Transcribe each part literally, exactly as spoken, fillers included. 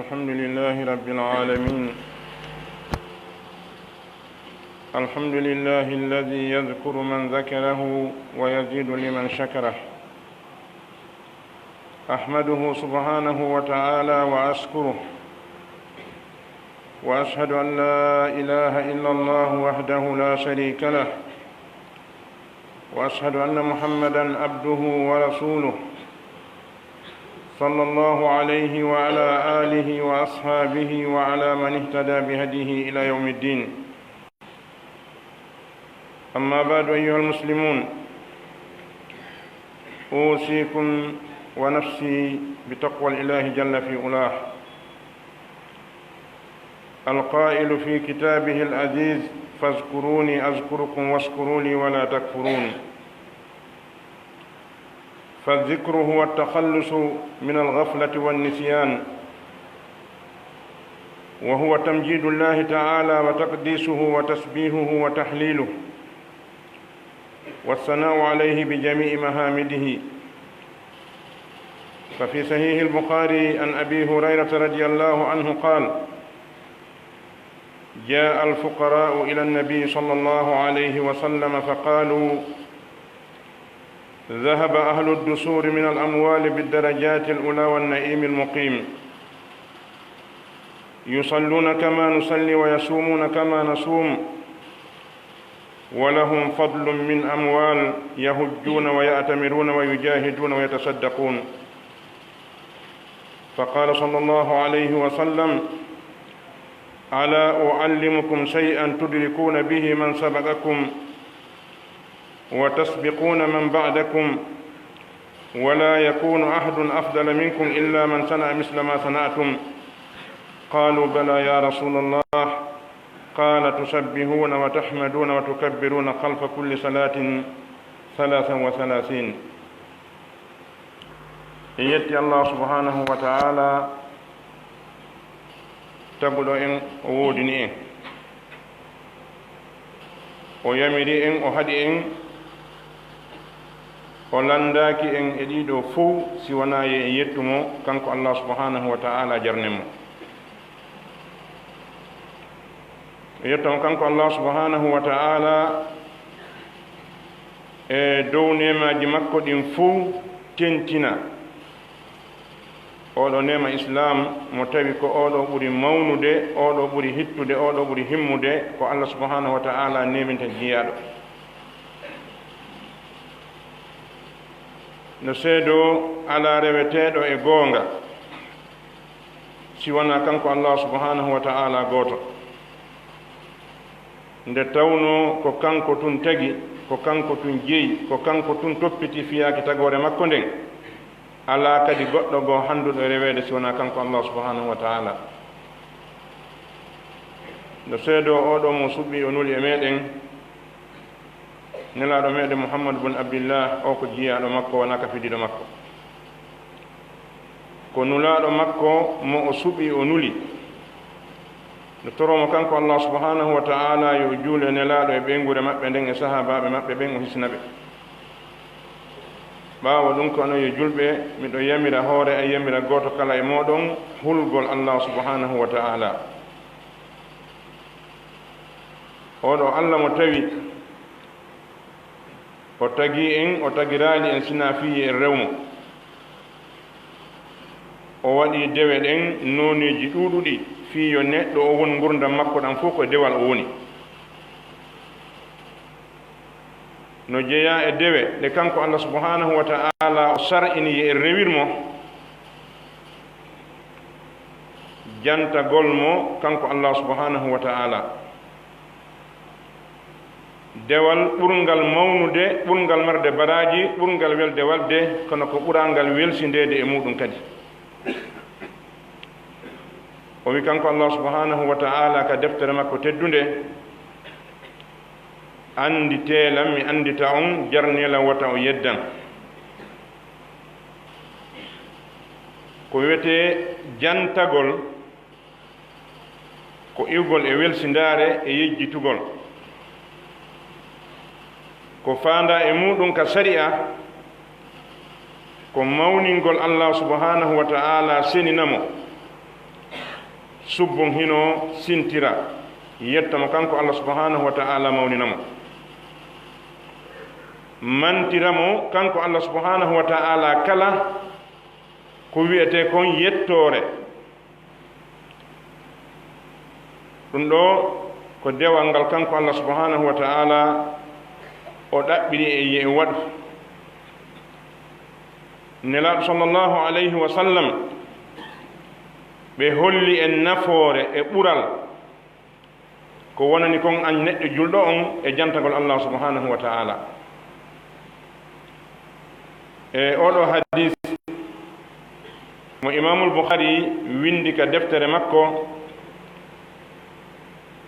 الحمد لله رب العالمين. الحمد لله الذي يذكر من ذكره ويزيد لمن شكره. أحمده سبحانه وتعالى وأشكره، وأشهد أن لا إله إلا الله وحده لا شريك له، وأشهد أن محمدا عبده ورسوله، صلى الله عليه وعلى آله وأصحابه وعلى من اهتدى بهديه إلى يوم الدين. أما بعد، أيها المسلمون، أوصيكم ونفسي بتقوى الإله جل في علاه، القائل في كتابه العزيز: "فاذكروني أذكركم واشكروا لي ولا تكفرون". فالذكر هو التخلص من الغفلة والنسيان، وهو تمجيد الله تعالى وتقديسه وتسبيحه وتهليله، والثناء عليه بجميع محامده. ففي صحيح البخاري عن أبي هريرة رضي الله عنه قال: جاء الفقراء إلى النبي صلى الله عليه وسلم فقالوا: ذهب أهل الدثور من الأموال بالدرجات العلى والنعيم المقيم، يصلون كما نصلي ويصومون كما نصوم، ولهم فضل من أموال، يحجون ويعتمرون ويجاهدون ويتصدقون. فقال صلى الله عليه وسلم: ألا أعلمكم شيئا تدركون به من سبقكم وتسبقون من بعدكم، ولا يكون أحد أفضل منكم إلا من صنع مثل ما صنعتم؟ قالوا: بلى يا رسول الله. قال: تسبحون وتحمدون وتكبرون خلف كل صلاة ثلاثا وثلاثين. En yetti Allah subhanahu wa ta'ala, taguɗo en, o woodini en, o yamiri en, o haɗi en, o landaaki en e ɗiɗo fow si wanaa yo en yettu mo, kanko Allah subhanahu wa ta'ala, jarnen mo. Yetto on kanko Allah subhanahu wa ta'ala e dow neemaaji makko ɗin fow, tentina oo ɗoo neema Islaam, mo tawi ko oo ɗoo ɓuri mawnude, oo ɗoo ɓuri hittude, oo ɗoo ɓuri himmude, ko Allah subhanahu wa ta'ala neeminta jiyaaɗo. No seedoo alaa reweteeɗo e goonga si wanaa kanko Allah subhanahu wa ta'ala gooto. Nde tawnoo ko kanko tun tagi, ko kanko tun jeyi, ko kanko tun toppiti fiyaake tagoore makko nden, alaa kadi goɗɗo goo hannduɗo e reweede si wanaa kanko Allah subhanahu wa ta'ala. No seedoo oo ɗoo mo suɓii o nuli e meɗen, Nelaaɗo meɗen Muhammadu bun Abdillah, o ko jiyaaɗo makko, wonaa ka fidiiɗo makko. Ko nulaaɗo makko mo o suɓi, o nuli. No toroo mo kanko Allah subhanahu wa ta'ala yo o juulu e Nelaaɗo e ɓeynguure maɓɓe nden e sahaabaaɓe maɓɓe ɓen, o hisina ɓe. Ɓaawo ɗun, ko onon yo julɓe, miɗo yamira hoore an, yamira gooto kala e mooɗon hulgol Allah subhanahu wa ta'ala. Oo ɗoo Allah mo tawi o tagii en, o tagiraali en sinaa fii yo en rew mo. O waɗii dewe ɗen nooneeji ɗuuɗuɗi fii yo neɗɗo o won ngurndan makko ɗan fow ko e dewal o woni. No jeyaa e dewe ɗe kanko Allah subhanahu wa ta'ala o sar'ini yo en rewir mo, jantagol mo kanko Allah subhanahu wa ta'ala. Dewal ɓurngal mawnude, ɓurngal marde baraaji, ɓurngal welde waɗde, kono ko ɓurangal welsindeede e muuɗum kadi. O wi kanko Allah subhanahu wa ta'ala ka deftere makko teddunde: Annditee lan, mi anndita on, jarnee lan, wota on yeddan. Ko wi'etee jantagol, ko iwgol e welsindaare e yejjitugol. Ko faandaa e muuɗum ka sari'a, ko mawningol Allah subhanahu wa ta'ala, senina mo, Subbon hino sintira, yetta mo kanko Allah subhanahu wa ta'ala, mawnina mo. Mantira mo kanko Allah subhanahu wa ta'ala kala ko wi'etee kon yettoore. Ɗun ɗoo ko dewal ngal kanko Allah subhanahu wa ta'ala o ɗaɓɓiri e yi'e waɗu. Nelaaɗo sallallahu alayhi wa sallam, ɓe holli en nafoore e ɓural ko wonani kon an neɗɗo julɗo on e jantagol Allah subhanahu wa ta'ala. E oo ɗoo hadis mo Imaamul Bukhari windi ka deftere makko,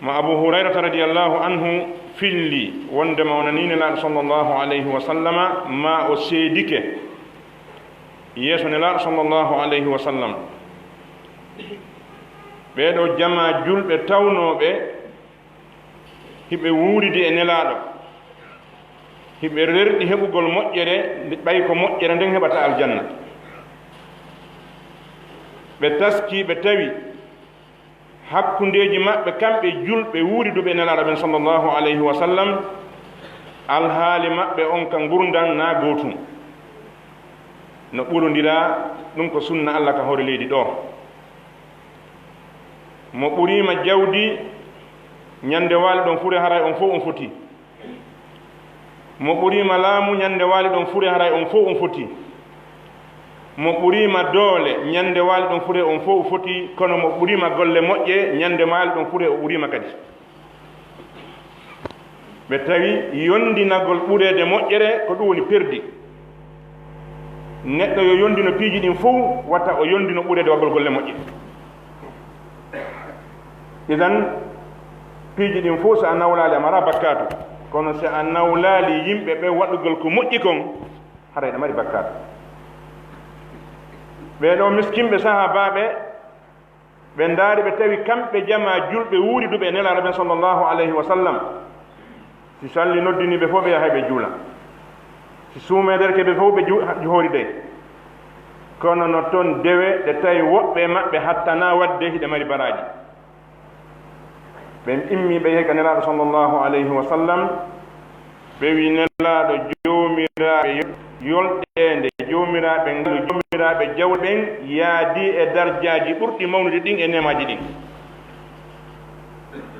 mo Abu Hurayrata radiyallahu anhu filli wonde mawnanii Nelaaɗo sallallahu alayhi wa sallama, maa o seedike yeeso Nelaaɗo sallallahu alayhi wa sallam. Ɓee ɗoo jamaa julɓe tawnooɓe hiɓe wuuridi e Nelaaɗo, hiɓe rerɗi heɓugol moƴƴere, nde ɓay ko moƴƴere nden heɓata aljanna. Ɓe taskii, ɓe tawi hakkundeeji maɓɓe, kamɓe julɓe wuuriduɓe e Nelaaɗo ɓen sallallahu alayhi wa sallam, alhaali maɓɓe on ka ngurndan naa gootun. No ɓurondira, ɗun ko sunna Allah ka hoore leydi ɗoo. Mo ɓuriima jawdi, ñande waali ɗon fure haray on fow on foti. Mo ɓuriima laamu, ñande waali ɗon fure haray on fow on foti. Mo ɓuriima doole, ñande waali ɗon fure on fow foti, kono mo ɓuriima golle moƴƴe, ñande waali ɗon fure o ɓuriima kadi. Ɓe tawi yondinagol ɓureede moƴƴere, ko ɗun woni perdi. Neɗɗo yo yondino piiji ɗin fow, wata o yondino ɓureede waɗugol golle moƴƴe. Idan, piiji ɗin fow, si a nawlaali, a maraa bakkaatu. Kono si a nawlaali yimɓe ɓen waɗugol ko moƴƴi kon, haray hiɗa mari bakkaatu. Ɓee ɗoo miskinɓe sahaabaaɓe, ɓe ndaari, ɓe tawi kamɓe jamaa julɓe wuuriduɓe e Nelaaɗo ɓen sallallahu alayhi wa sallam, si salli noddinii ɓe fow, ɓe yahay ɓe juula. Si suumee derke ɓe fow, ɓe ju-, hoori dey. Kono no ton dewe, ɗe tawi woɓɓe e maɓɓe hattanaa waɗde, hiɗe mari baraaji. Ɓen immii, ɓe yahi ka Nelaaɗo sallallahu alayhi wa sallam, ɓe wi'i, Nelaaɗo, joomiraaɓe yo-, yolɗeende, joomiraaɓe ngalu, joomiraaɓe jawle ɓen yaadii e darjaaji ɓurɗi mawnude ɗin e neemaaji ɗin.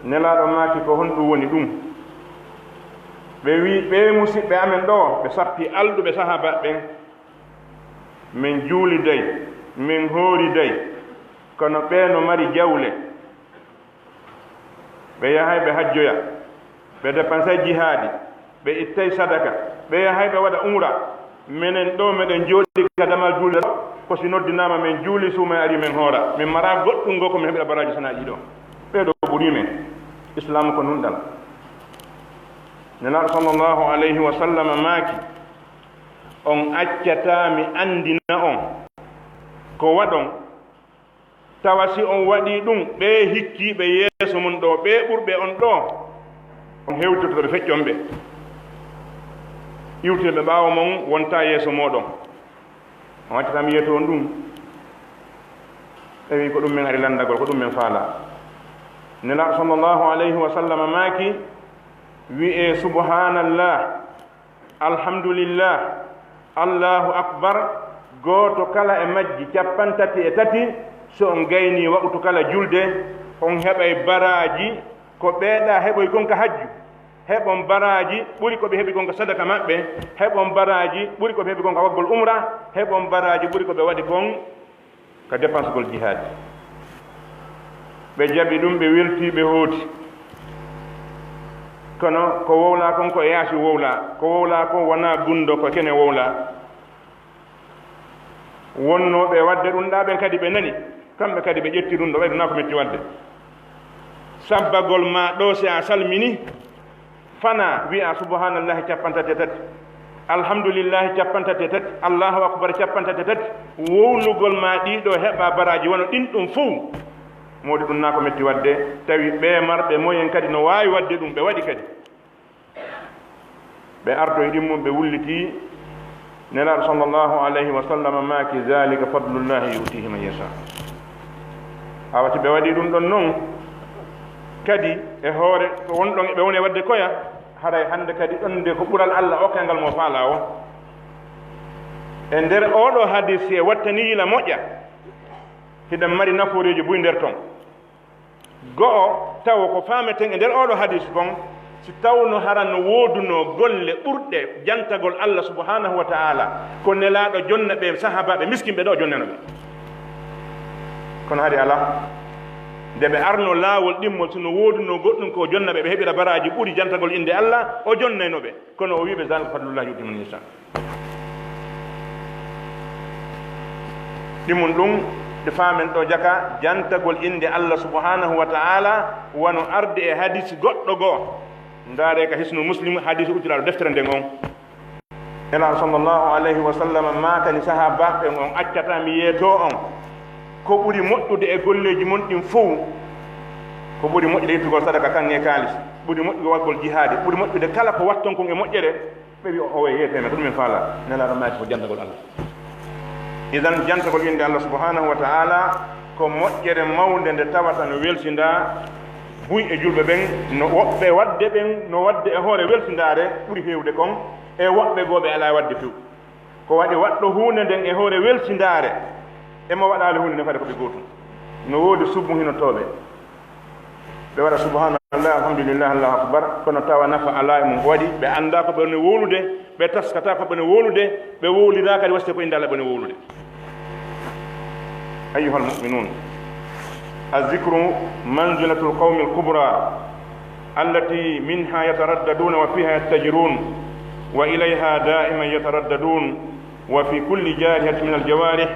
Nelaaɗo maaki, ko honɗun woni ɗun? Ɓe wi'i, ɓee musiɓɓe amen ɗoo, ɓe sappi alɗuɓe sahaabaaɓe ɓen, men juuliday, men hooriday, kono ɓee no mari jawle. Ɓe yahay ɓe hajjoya, ɓe depansay jihaadi, ɓe ittay sadaka, ɓe yahay ɓe waɗa umra. Menen ɗoo meɗen jooɗii ka damal juulde, ko si noddinaama men juuli, suuma e ari men hoora. Men maraa goɗɗun goo ko men heɓira baraaji sanaa ɗii ɗoo. Ɓee ɗoo ɓurii men. Islaamu ko nunɗal. Nelaaɗo sallallahu alayhi wa sallam maaki, on accataa mi anndina on ko waɗon, tawa si on waɗii ɗun, ɓee hikkiiɓe yeeso mon ɗoo, ɓee ɓurɓe on ɗoo, on hewtoto ɓe feƴƴon ɓe. Iwtinoɓe ɓaawo mon wontaa yeeso mooɗon. On accata mi yeeto on ɗun. Ɓe wi'i, ko ɗun men ari lanndagol, ko ɗun men faalaa. Nelaaɗo sallallahu alayhi wa sallam maaki, wi'ee, subhaanallah, alhamdulillah, Allaahu akbar, gooto kala e majji cappanɗe tati e tati, so on gaynii waqtu kala julde, on heɓay baraaji ko ɓee ɗaa heɓoyi kon ka hajju, heɓon baraaji ɓuri ko ɓe heɓi kon ka sadaka maɓɓe, heɓon baraaji ɓuri ko ɓe heɓi kon ka waggol umra, heɓon baraaji ɓuri ko ɓe waɗi kon ka dépensegol jihaadi. Ɓe jaɓi ɗun, ɓe weltii, ɓe hooti. Kono ko wowlaa kon, ko e yaasi wowlaa. Ko wowlaa kon wonaa gunndoo, ko kene wowlaa. Wonnooɓe e waɗde ɗun ɗaa ɓen kadi ɓe nani. Kamɓe kadi ɓe ƴetti ɗun ɗoo, ɓay ɗun naa ko metti waɗde. Sabbagol maa ɗoo, si a salminii, fanaa, wi'aa subhaanallahi cappanɗe tati e tati, alhamdulillahi cappanɗe tati e tati, Allaahu akbar cappanɗe tati e tati, wowlugol maa ɗii ɗoo heɓaa baraaji wano ɗin ɗun fow. Moodi ɗun naa ko metti waɗde, tawi ɓee marɓe moyen kadi no waawi waɗde ɗun, ɓe waɗi kadi. Ɓe artoyi ɗimmun, ɓe wullitii. Nelaaɗo sallallahu alayhi wa sallam maaki, "Zaalika fadlullahi yu'tiihi man yashaa." Awa si ɓe waɗii ɗun ɗon non, kadi e hoore ko won ɗon e ɓe woni e waɗde koya, haray hannde kadi ɗon de ko ɓural Alla okkay ngal mo faalaa on. E nder oo ɗoo hadis, si en wattanii yila moƴƴa, hiɗen mari nafooreeji buy nder ton. Go'o, tawo ko faameten e nder oo ɗoo hadis kon, si tawno hara no woodunoo golle ɓurɗe jantagol Alla subhanahu wa ta'ala, ko Nelaaɗo jonna ɓe, sahaabaaɓe miskinɓe ɗoo jonnano ɓe. Kono hari alaa. Nde ɓe arnoo laawol ɗimmol, si no woodunoo goɗɗun ko o jonna ɓe, ɓe heɓira baraaji ɓuri jantagol innde Alla, o jonnayno ɓe. Kono o wi'i ɓe, "Zaalika fadlullaahi yu'tiihi man yashaa." Ɗimmun ɗun, ɗi faamen ɗoo jaka, jantagol innde Alla subhanahu wa ta'ala, wano ardi e hadisi goɗɗo goo. Ndaaree ka Hisnu Muslim, hadisi uttiraaɗo deftere nden on. Nelaaɗo sallallahu alayhi wa sallam maakani sahaabaaɓe ɓen, "On accataa mi yeetoo on ko ɓuri moƴƴude e golleeji mon ɗin fow, ko ɓuri moƴƴude ittugol sadaka kan e kaalis, ɓuri moƴƴude waɗgol jihaadi, ɓuri moƴƴude kala ko watton kon e moƴƴere?" Ɓe wi'i, "O waye yeetee men, ko ɗum en faalaa." Nelaaɗo maaki, "Ko jantagol Alla." Idan, jantagol innde Alla subhanahu wa ta'ala ko moƴƴere mawnde nde tawata no welsinda buy e julɓe ɓen, no woɓɓe waɗde ɓen, no waɗde e hoore welsindaare ɓuri heewde kon, e woɓɓe goo ɓe alaa waɗde few. Ko waɗi waɗɗo huunde nden e hoore welsindaare, e mo waɗaali huunde nden fade ko ɓe gootun. No woodi subbuhinotooɓe. Ɓe waɗa subhanallah, alhamdulillah, Allahu akbar, kono tawa nafa alaa e mum. Ko waɗi ɓe anndaa ko ɓe woni wowlude, ɓe taskataa ko ɓe woni wowlude, ɓe wowliraa kadi wasde ko innde Alla ɓe woni wowlude. Ayyuhal mu'minun, الذكر منزلة القوم الكبرى التي منها يترددون وفيها يتجرون وإليها دائما يترددون، وفي كل جارحة من الجوارح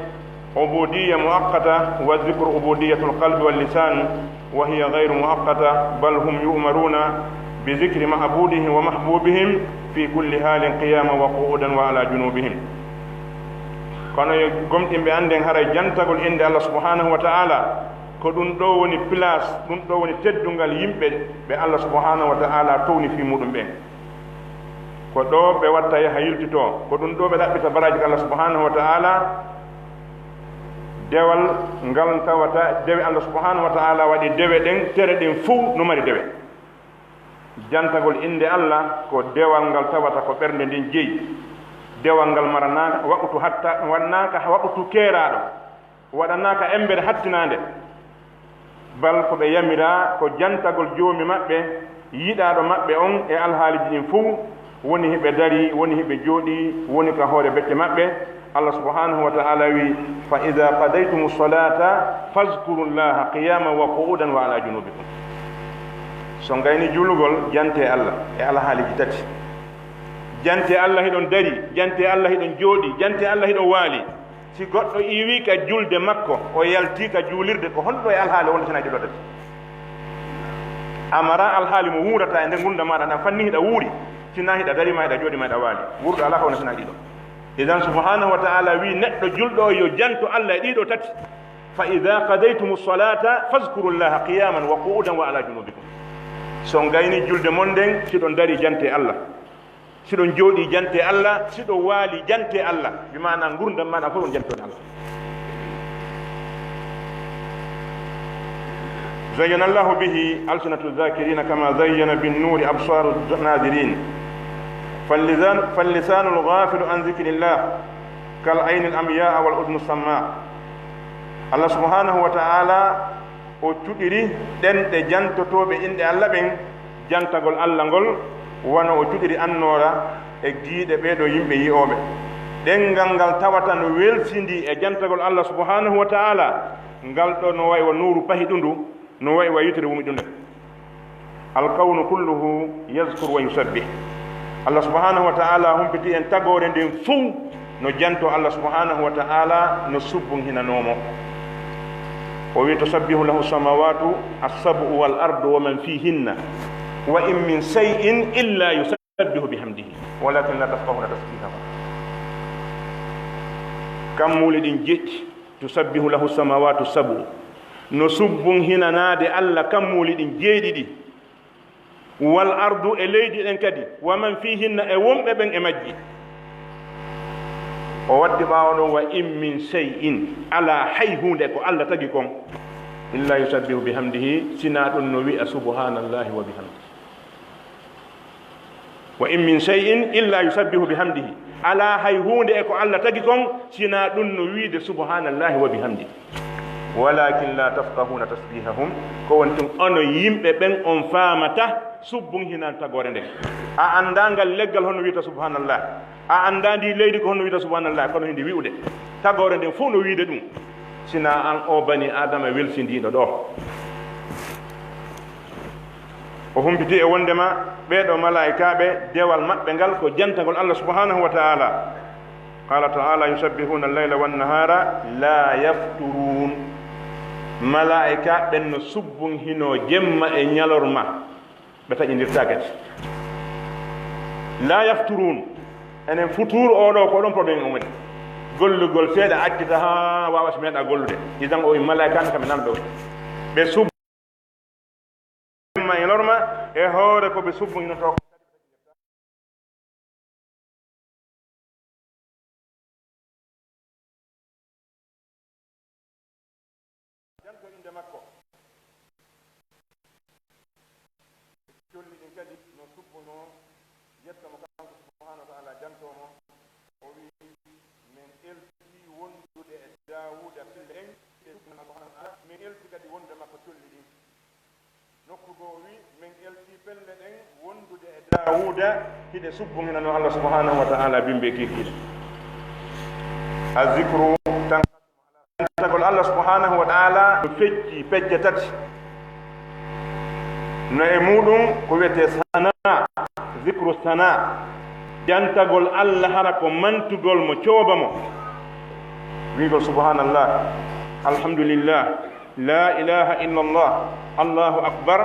عبودية مؤقتة، والذكر عبودية القلب واللسان، وهي غير مؤقتة، بل هم يؤمرون بذكر معبودهم ومحبوبهم في كل حال قياما وقعودا وعلى جنوبهم. Kono yo gomɗinɓe annden haray jantagol innde Allah subhanahu wa ta'ala, ko ɗum ɗoo woni place, ɗum ɗoo woni teddungal yimɓe ɓe Allah subhanahu wa ta'ala towni fii muɗum ɓen. Ko ɗoo ɓe watta yaha yiltitoo, ko ɗum ɗoo ɓe ɗaɓɓita baraaji ka Allah subhanahu wa ta'ala. Dewal ngal tawata dewe Allah subhanahu wa ta'ala waɗi dewe ɗen, tere ɗen fow no mari dewe. Jantagol innde Allah ko dewal ngal tawata ko ɓernde nden jeyi. Dewal ngal maranaaka waqtu hatta, wannaaka waqtu keeraaɗo. Waɗanaaka embere hattinaande, bal ko ɓe yamiraa ko jantagol Joomi maɓɓe, yiɗaaɗo maɓɓe on e alhaaliiji ɗin fow, woni hiɓe darii, woni hiɓe jooɗii, woni ka hoore becce maɓɓe. Allah subhanahu wa ta'ala wi'i, "Fa idha qadaytumu salata fazkuru llaha qiyaman wa qu'udan wa ala junubikum." So on gaynii juulugol, jantee Allah e alhaaliiji tati. Jantee Allah hiɗon darii, jantee Allah hiɗon jooɗii, jantee Allah hiɗon waalii. Si goɗɗo iwii ka julde makko, o yaltii ka juulirde, ko honɗun e alhaali wonde sinaa hiɗo tati? A maraa alhaali mo wuurata e nder ngurndan maaɗa ndan, fanni hiɗa wuuri, sinaa hiɗa darii maa hiɗa jooɗii maa hiɗa waali. Wuuruɗo alaa ka wona sinaa ɗiɗo. Idan subhanahu wa ta'ala wi'i neɗɗo julɗo on yo janto Allah e ɗiɗo tati. "Fa idha qadaytumu salata fazkuru llaha qiyaman wa qu'udan wa ala junubikum." Si on gaynii julde mon nden, si hiɗon darii jantee Allah. Si hiɗon jooɗii jantee Allah, si hiɗon waalii jantee Allah, bi maanaa ngurndan maaɗa fow on jantorii Allah. زين الله به ألسنة الذاكرين كما زين بالنور أبصار الناذرين. فاللسان، فاللسان الغافل عن ذكر الله كالعين العمياء والأذن الصماء. Allah subhanahu wa ta'ala o cuɗiri ɗenɗe jantotooɓe inɗe Allah ɓen, jantagol Allah ngol, wano o cuɗiri annoora e giiɗe ɓee ɗoo yimɓe yi'ooɓe. Ɗenngal ngal tawata no welsindii e jantagol Allah subhanahu wa ta'ala, ngal ɗoo no wa'i wa nuuru pahiɗundu, no wa'i wa yitere wumiɗunde. Alkawnu kulluhu yazkur wa yusabbih. Allah subhanahu wa ta'ala humpiti en tagoore nden fow no janto Allah subhanahu wa ta'ala, no subbunhinanoo mo. O wi'i, "Tusabbihu lahu samawatu as-sab'u wal ardu wa man fihinna, wa in min shay'in illa yusabbihu bihamdihi, walakin la tafqahuna tasbihahum." Kammuuli ɗin jeɗɗi, tusabbihu lahu samawatu sab'u, no subbunhinanaade Allah kammuuli ɗin jeeɗiɗi. Wal ardu, e leydi ɗen kadi, wa man fihinna, e wonɓe ɓen e majji. O waddi ɓaawo ɗon, "Wa in min shay'in," alaa hay huunde ko Allah tagi kon. illa yusabbihu bihamdihi, sinaa ɗun no wi'a subhanallahi wa bihamdihi. Wa in min shay'in illa yusabbihu bihamdihi. Alaa hay huunde e ko Alla tagi kon, sinaa ɗun no wi'ude subhanallahi wa bihamdihi. Walakin la tafqahuna tasbihahum. Ko woni tun onon yimɓe ɓen on faamata subbun hinan tagoore nden. A anndaa ngal leggal honno wi'ata subhanallah. A anndaa ndi leydi ko honno wi'ata subhanallah, kono hindi wi'ude. Tagoore nden fow no wi'ude ɗun. Sinaa an o bani Aadama welsindiiɗo ɗoo. O humpiti e wondema ɓee ɗoo malaa'ikaaɓe, dewal maɓɓe ngal ko jantagol Alla subhanahu wa ta'ala. Qala ta'ala, yusabbihuna al-layla wan-nahara la yafturun. Malaa'ikaaɓe ɓen no subbun hino jemma e ɲalorma, ɓe taƴindirtaa kadi. La yafturun. Enen futuuru oo ɗoo, ko ɗon problème on woni. Gollugol seeɗa accita haa waawa si meeɗa gollude. Idan o wi'i malaa'ikaaɓe kamɓe nan ɗoo. Ɓe sub- Jemma e ɲalorma e hoore ko ɓe subbunhinotoo. Janto innde makko. Colli ɗin kadi no subbunoo, yetta mo kanko subhanahu wa ta'ala, jantoo mo. O wi'i, men eltii wondude e Daawuuda fille en, e subhanahu wa ta'ala, men elti kadi wonde makko colli ɗin. Nokku goo o wi'i, men eltii pelle ɗen wondude e Daawuuda, hiɗe subbunhinanoo Allah subhanahu wa ta'ala bimbi e kiikiiɗe. Azzikru tan. Jantagol Allah subhanahu wa ta'ala no fecci pecce tati. No e muɗum ko wi'etee sana, zikru sana. Jantagol Allah hara ko mantugol mo, cooba mo. Wi'ugol subhanallah, alhamdulillah, la ilaha illallah, Allahu akbar.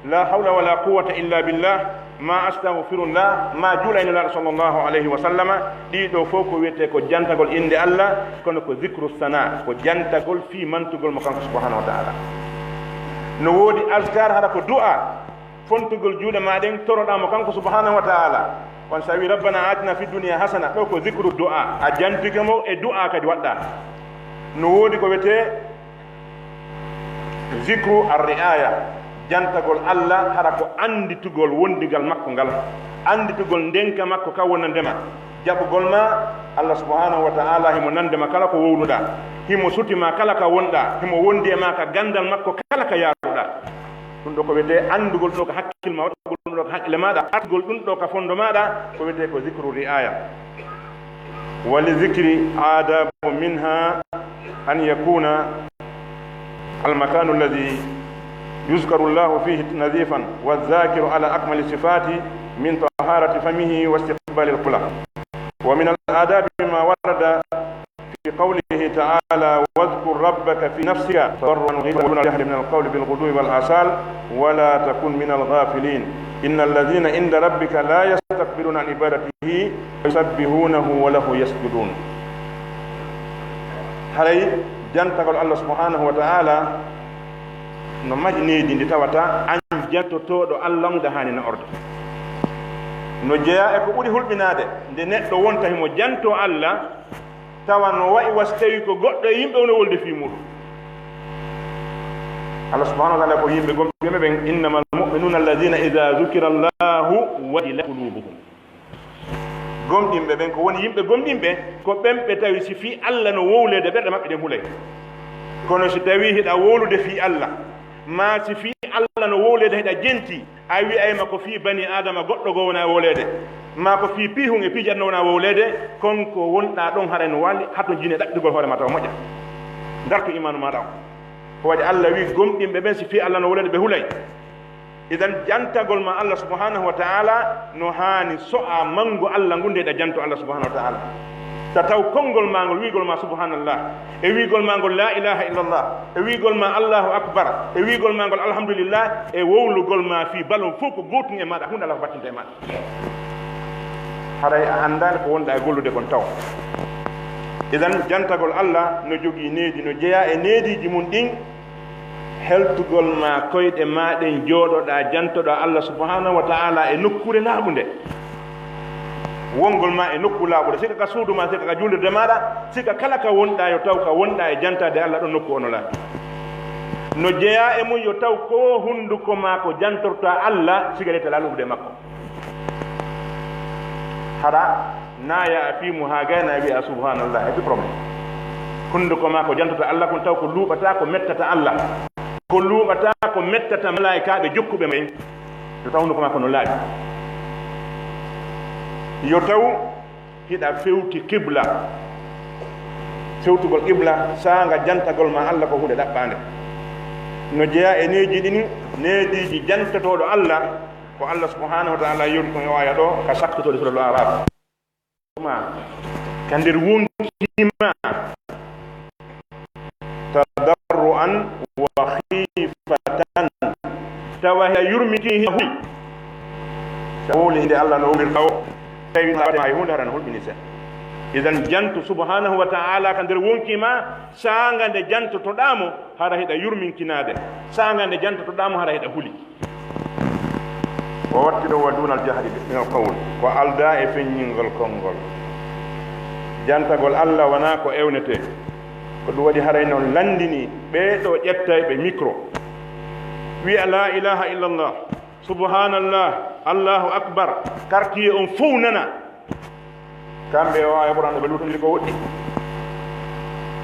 La hawla wala quwwata illa billah, ma astaghfirullah, ma juula e Nelaaɗo sallallahu alayhi wa sallama, ɗii ɗoo fow ko wi'etee ko jantagol innde Allah, kono ko zikru sana, ko jantagol fii mantugol mo kanko subhanahu wa ta'ala. No woodi azkar hara ko du'a, fontugol juuɗe maa ɗen, toroɗaa mo kanko subhanahu wa ta'ala. On si a wi'i, "Rabbana atina fid dunya hasana," ɗoo ko zikru du'a, a jantike mo e du'a kadi waɗɗaa. No woodi ko wi'etee zikru ar-ri'aya, jantagol Allah, hara ko annditugol wondigal makko ngal, annditugol ndenka makko ka wonandema, jaɓugol ma Allah subhanahu wa ta'ala, himo nandema kala ko wowluɗaa, himo suti ma kala ka wonɗaa, himo wondi e ma ka ganndal makko kala ka yaaruɗaa. Ɗum ɗoo ko wi'etee anndugol ɗoo ka hakkil ma, waɗugol ɗum ɗoo ka hakkile maaɗa, artugol ɗum ɗoo ka fondo maaɗa, ko wi'etee ko zikru ri'aya. وللذكر آداب منها أن يكون المكان الذي يذكر الله فيه نظيفا، والذاكر على أكمل الصفات من طهارة فمه واستقبال القبلة. ومن الآداب ما ورد في قوله تعالى: "واذكر ربك في نفسك تضرعا وخيفة ودون الجهر من القول بالغدو والآصال ولا تكن من الغافلين إن الذين عند ربك لا يستكبرون عن عبادته ويسبحونه وله يسجدون." Haray jantagol Allah subhanahu wa ta'ala no mahi needi ndi tawata an jantotooɗo Allah on, ɗa haani na orda. No jeyaa e ko ɓuri hulɓinaade nde neɗɗo wonta himo jantoo Allah, tawa no wa'i wa si tawii ko goɗɗo e yimɓe on no wolde fii muuɗum. Allah subhanahu wa ta'ala ko yimɓe gomɗinɓe ɓen, "إنما المؤمنون الذين إذا ذكر الله وجلت قلوبهم." Gomɗinɓe ɓen, ko woni yimɓe gomɗinɓe, ko ɓen ɓe tawi si fii Allah no wowleede ɓerɗe maɓɓe ɗen hulay. Kono si tawii hiɗa wowlude fii Allah, maa si fii Allah no wowleede hiɗa jentii, a wi'ay ma ko fii banii Aadama goɗɗo goo wonaa wowleede, maa ko fii piihun e piiji aduna wonaa wowleede, kon ko wonɗaa ɗon haray no waali hatonjine ɗaɓɓitugol hoore maa tawa moƴƴa. Dartu iimaanu maaɗa on. Ko waɗi Allah wi'i gomɗinɓe ɓen si fii Allah no wowleede ɓe hulay. Idan jantagol ma Allah subhanahu wa ta'ala no haani so'aa mangu Allah ngun nde hiɗa jantoo Allah subhanahu wa ta'ala. Ta taw konngol maa ngol wi'ugol ma subhanallah, e wi'ugol ma ngol la ilaha illallah, e wi'ugol ma Allahu akbar, e wi'ugol ma ngol alhamdulillah, e wowlugol ma fii balon fow ko gootun e maaɗa, huunde Allah ko battinta e maaɗa. Haray a anndaali ko wonɗaa e gollude kon taw. Idan jantagol Allah no jogii needi, no jeyaa e neediiji mun ɗin, heltugol ma koyɗe maa ɗen, jooɗoɗaa, jantoɗaa Allah subhanahu wa ta'ala e nokkuure laaɓunde. Wongol ma e nokku laaɓunde, sika ka suudu maa, sika ka juulirde maaɗa, sika kala ka wonɗaa, yo taw ka wonɗaa e jantaade Allah ɗon nokku ono laaɓi. No jeyaa e mun yo taw ko hunduko maa ko jantorta Alla, sigaret alaa luɓude e makko. Hara na yaa fii mun haa gayna wi'a subhanallah, e problème. Hunduko maa ko jantorta Alla, kun taw ko luuɓataa ko mettata Alla. Ko luuɓataa ko mettata malaa'ikaaɓe jokkuɓe ma en. Yo taw hunduko maa ko no laaɓi. Yo taw hiɗa fewti qibla. Fewtugol qibla, saanga jantagol ma Alla ko huunde ɗaɓɓaande. No jeyaa e neeji ɗin, neediiji jantotooɗo Alla, ko Alla subhanahu wa ta'ala yewti kon e o aya ɗo, ka sakkitorde Suratul Araf. Ma, ka nder wonki ma, tadarru'an wa khifatan, tawa hiɗa yurmiti, hiɗa huli. Sa wowli nde Allah no wowlirta o, tawi no waɗi ma e huunde, hara no hulɓini seɗɗa. Idan jantu subhanahu wa ta'ala ka nder wonki ma, saanga nde jantotoɗaa mo, hara hiɗa yurminkinaade. Saanga nde jantotoɗaa mo, hara hiɗa huli. O watti ɗo wa dunal jahri min al qawl, ko aldaa e feññingol konngol. Jantagol Allah wanaa ko ewnetee. Ko ɗum waɗi haray non lanndini ɓee ɗoo ƴettayɓe micro, wi'a, "La ilaha illallah, subhanallah, Allahu akbar." Quartier on fow nana. Kamɓe o aya Qur'an ɓe luutondiri ko woɗɗi.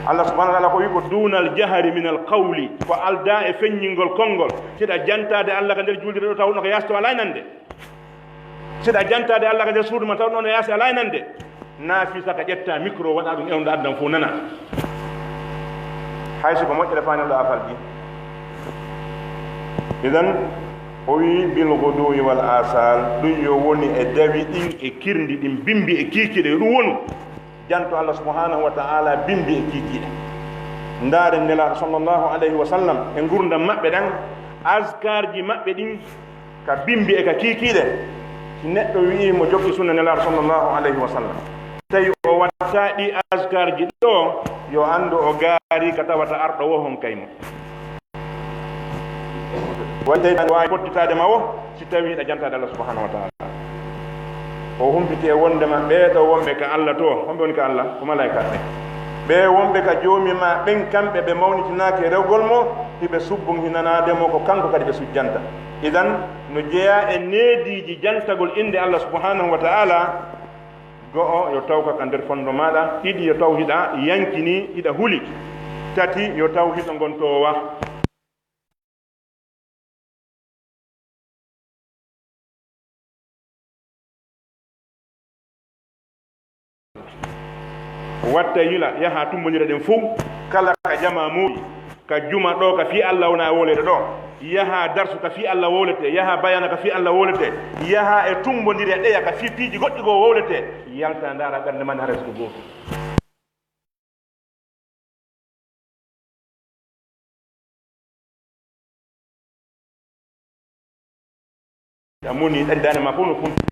Allah subhanahu wa ta'ala ko wi ko dunal jahri min al qawli, ko aldaa e feññingol konngol. Siɗa jantaade Allah ka nder juulirde ɗo, taw no ko yaasi to alaa e nande. Siɗa jantaade Allah ka nder suudu ma, taw no yaasi alaa e nande. Naafisa ka ƴetta micro, waɗa ɗum, ewna addan fof nana. Hay so ko moƴƴere faani ɗo afal ɗi. Idan, o wi bil ghuduwi wal asal, ɗum yo woni e dawi ɗin, e kirndi ɗin, bimbi e kiikiiɗe, yo ɗum wonu. Janto Allah subhanahu wa ta'ala bimbi e kiikiiɗe. Ndaaren Nelaaɗo sallallahu alayhi wa sallam e ngurdam maɓɓe ɗan, azkarji maɓɓe ɗin, ka bimbi e ka kiikiiɗe. Si neɗɗo wi'i mo jokki sunna Nelaaɗo sallallahu alayhi wa sallam, tawi o watta ɗi azkarji ɗo, yo anndu o gaari ka tawata arɗo wo hon kay mo. Woni tawi aɗa waawi fottitaade ma wo, si tawi hiɗa jantaade Allah subhanahu wa ta'ala. O humpiti e wondema ɓee ɗoo wonɓe ka Allah to, homɓe woni ka Allah? Ko malaa'ikaaɓe. Ɓee wonɓe ka Joomi maa ɓen, kamɓe ɓe mawnitinaaki e rewgol mo, hiɓe subbunhinanaade mo, ko kanko kadi ɓe sujjanta. Idan, no jeyaa e neediiji jantagol innde Allah subhanahu wa ta'ala, go'o, yo taw ka ka nder fondo maaɗa, ɗiɗi, yo taw hiɗa yankini, hiɗa huli, tati, yo taw hiɗa ngon toowa. Watta yila, yaha tumbondira ɗen fow, kala ka jamaa muuɗi, ka juma ɗo, ka fii Allah wona wowlede ɗo, yaha darsu ka fii Allah wowlete, yaha bayana ka fii Allah wowlete, yaha e tumbondira ɗeya ka fii piiji goɗɗi goo wowlete, yalta ndaara ɓernde man hara ko gooto. A moni ɗaɗi daande ma fof no funti.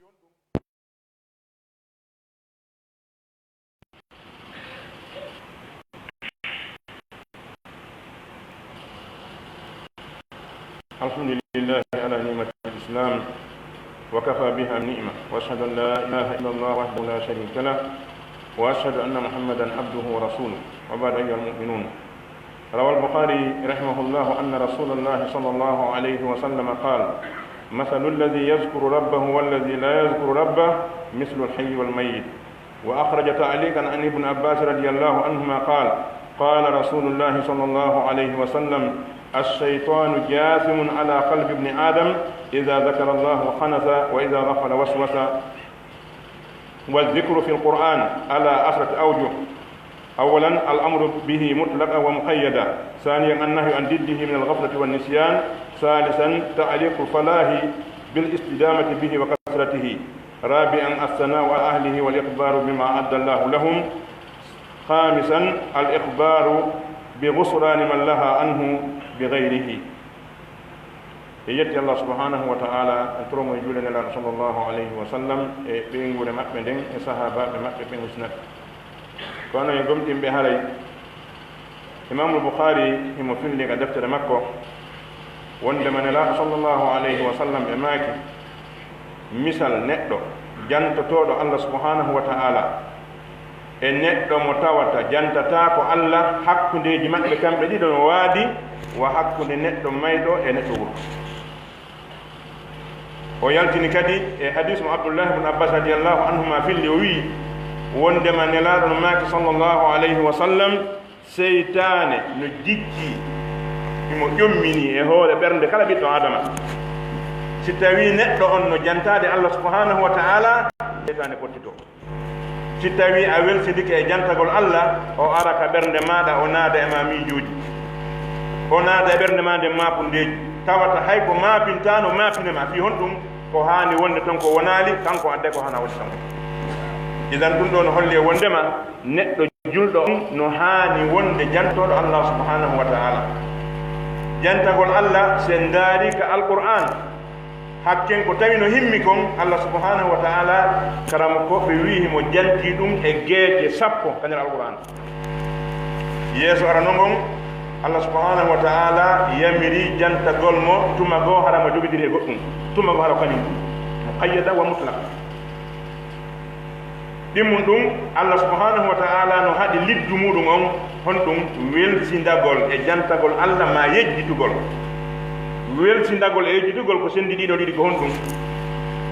الحمد لله على نعمة الإسلام وكفى بها نعمة، وأشهد أن لا إله إلا الله وحده لا شريك له، وأشهد أن محمدا عبده ورسوله. وبعد، أيها المؤمنون، روى البخاري رحمه الله أن رسول الله صلى الله عليه وسلم قال: مثل الذي يذكر ربه والذي لا يذكر ربه مثل الحي والميت. وأخرج تعليقا عن ابن عباس رضي الله عنهما قال: قال رسول الله صلى الله عليه وسلم: الشيطان جاثم على قلب ابن آدم، إذا ذكر الله خنث، وإذا غفل وسوس. والذكر في القرآن على عشرة أوجه. أولا، الأمر به مطلقا ومقيدا. ثانيا، النهي عن ضده من الغفلة والنسيان. ثالثا، تعليق الفلاح بالاستدامة به وكثرته. رابعا، الثناء على أهله والإخبار بما أعد الله لهم. خامسا، الإخبار بغفران من لها عنه بغيره. E yetti Allah subhanahu wa ta'ala, en toromo e juule Nelaaɗo sallallahu alayhi wa sallam, e ɓeynguure maɓɓe nden, e sahaabaaɓe maɓɓe ɓen husnaɓe. Kono e gomɗinɓe haray, Imaamu Bukhari himo fillii ka deftere makko, wondema Nelaaɗo sallallahu alayhi wa sallam e maaki, misal neɗɗo jantotooɗo Allah subhanahu wa ta'ala, e neɗɗo mo tawata jantataako Alla, hakkundeeji maɓɓe kamɓe ɗiɗo no waadi, wa hakkunde neɗɗo mayɗo e neɗɗo wuro. O yaltini kadi e hadiis mo Abdullahi ibn Abbas radiyallahu anhuma filli, o wi'i, wondema Nelaaɗo no maaki sallallahu alayhi wa sallam, seytaane no jiccii, himo ƴomminii e hoore ɓernde kala ɓiɗɗo Aadama. Si tawii neɗɗo on no jantaade Allah subhanahu wa ta'ala, seytaane pottitoo. Si tawii a welsindike e jantagol Alla, o ara ka ɓernde maaɗa, o naada e maa miijooji, o naada e ɓernde maa nden maapundeeji, tawata hay ko maapintaano maapine maa. Fii honɗum? Ko haani wonde ton ko wonaali, kanko adday ko haana wonde ton. Idan ɗum ɗoo no holli e wondema neɗɗo julɗo on no haani wonde jantooɗo Allah subhanahu wa ta'ala. Jantagol Alla, si en ndaari ka Alqur'aan, hakken ko tawi no himmi kon, Allah subhanahu wa ta'ala, karamokooɓe wi'i himo jantii ɗum e geece sappo ka nder Alqur'aan. Yeeso arano ngon, Allah subhanahu wa ta'ala yamiri jantagol mo tuma goo hara mo jogidiri e goɗɗum, tuma goo hara ko kañum ɗum, muqayyada wa mutlaq. Ɗimmun ɗum, Allah subhanahu wa ta'ala no haɗi liddu muɗum on, honɗum? Welsindagol e jantagol Allah maa yejjitugol. Welsindagol e yejjitugol ko sendi ɗiɗo ɗiɗi, ko honɗum?